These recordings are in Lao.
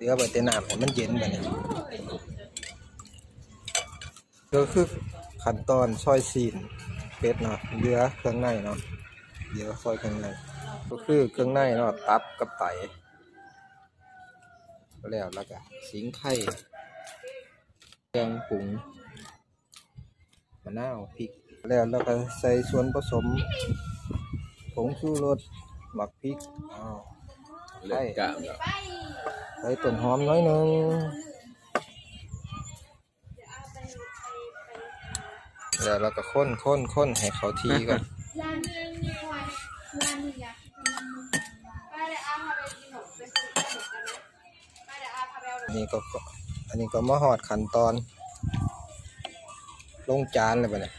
ເຫຼືອໄວ້ແຕ່ນ້ຳໃຫ້ມັນເຢັນບາດນີ້. ກໍຄືຂັ້ນຕອນຊອຍຊີ້ນເປັດເນາະ, ເຫຼືອເຄື່ອງໃນເນາະ, ເຫຼືອຊອຍເຄື່ອງໃນ ກໍຄືເຄື່ອງໃນເນາະ, ຕັບກັບໄຕ ແລ້ວ ແລ້ວກໍສີງໄຄ, ເຄື່ອງປຸງ ມະນາວ, ພິກ ແລ້ວ ແລ້ວກໍໃສ່ສ່ວນປະສົມ ຜົງຊູລົດ, ໝາກພິກ, ອ້າວ ເລືອດກາມແລ້ວ ໃສ່ຕົ້ນຫອມໜ້ອຍໜຶ່ງ ແລ້ວ ແລ້ວກໍຄົນໆໆໃຫ້ເຂົ້າທີ່ກ່ອນ. ອັນນີ້ກໍ ອັນນີ້ກໍມາຮອດຂັ້ນຕອນລົງຈານແລ້ວບາດນີ້.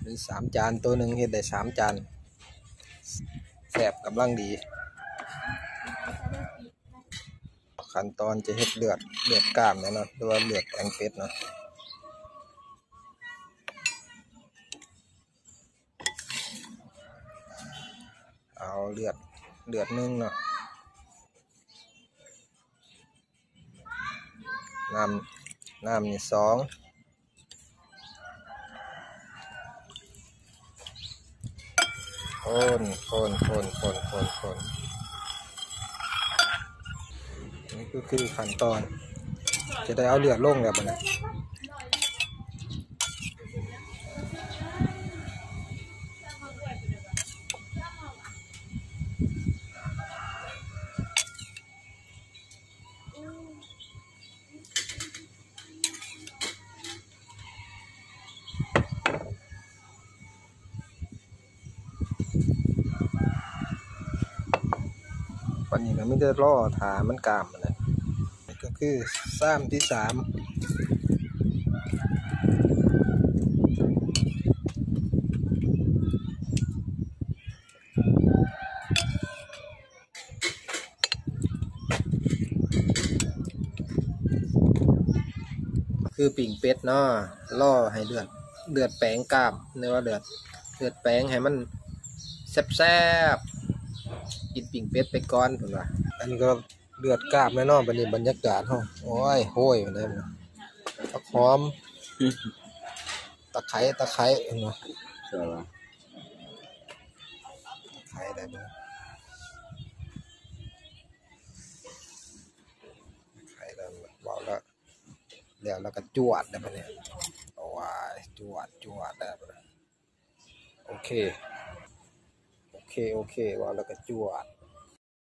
ມີສາມຈານ, ໂຕໜຶ່ງເຮັດໄດ້ສາມຈານ, ແຊບກຳລັງດີ. ຂັ້ນຕອນຈະເຮັດເລືອດ, ເລືອດກ້າມເນາະ ຫຼືວ່າເລືອດແປງເປັດເນາະ. ເອົາເລືອດ, ເລືອດໜຶ່ງເນາະ, ນ້ຳ, ນ້ຳນີ້ສອງ. ຄົນ ຄົນ ຄົນ ຄົນ ຄົນ ຄົນ ນີ້ກໍຄືຂັ້ນຕອນ ຈະໄດ້ເອົາເລືອດລົງແລ້ວບາດນີ້. ບັດນີ້ກໍມີແຕ່ລໍຖ້າມັນກ້າມຫັ້ນແຫຼະ. ນີ້ກໍຄືຊາມທີສາມ. ຄືປີ້ງເປັດເນາະ, ລໍໃຫ້ເລືອດ, ເລືອດແປງກ້າມ ຫຼືວ່າເລືອດ, ເລືອດແປງໃຫ້ມັນແຊບໆ, ກິນປີ້ງເປັດໄປກ່ອນເພິ່ນວ່າ. ອັນນີ້ກໍເລືອດກ້າມແລ້ວເນາະ, ບັດນີ້ບັນຍາກາດເຮົາ ໂອ້ຍ ໂຮຍ ບັດນີ້ ຜັກຫອມ ຕະໄຄ ຕະໄຄ ເຫັນບໍ່? ໄຄໄດ້ບໍ່? ໄຄໄດ້ບໍ່? ເວົ້າແລ້ວ ແລ້ວ ແລ້ວກໍຈວດໄດ້ບັດນີ້. ໂອ້ຍ ຈວດ ຈວດໄດ້ບັດນີ້. ໂອເຄ ໂອເຄ ໂອເຄ ເວົ້າແລ້ວກໍຈວດ.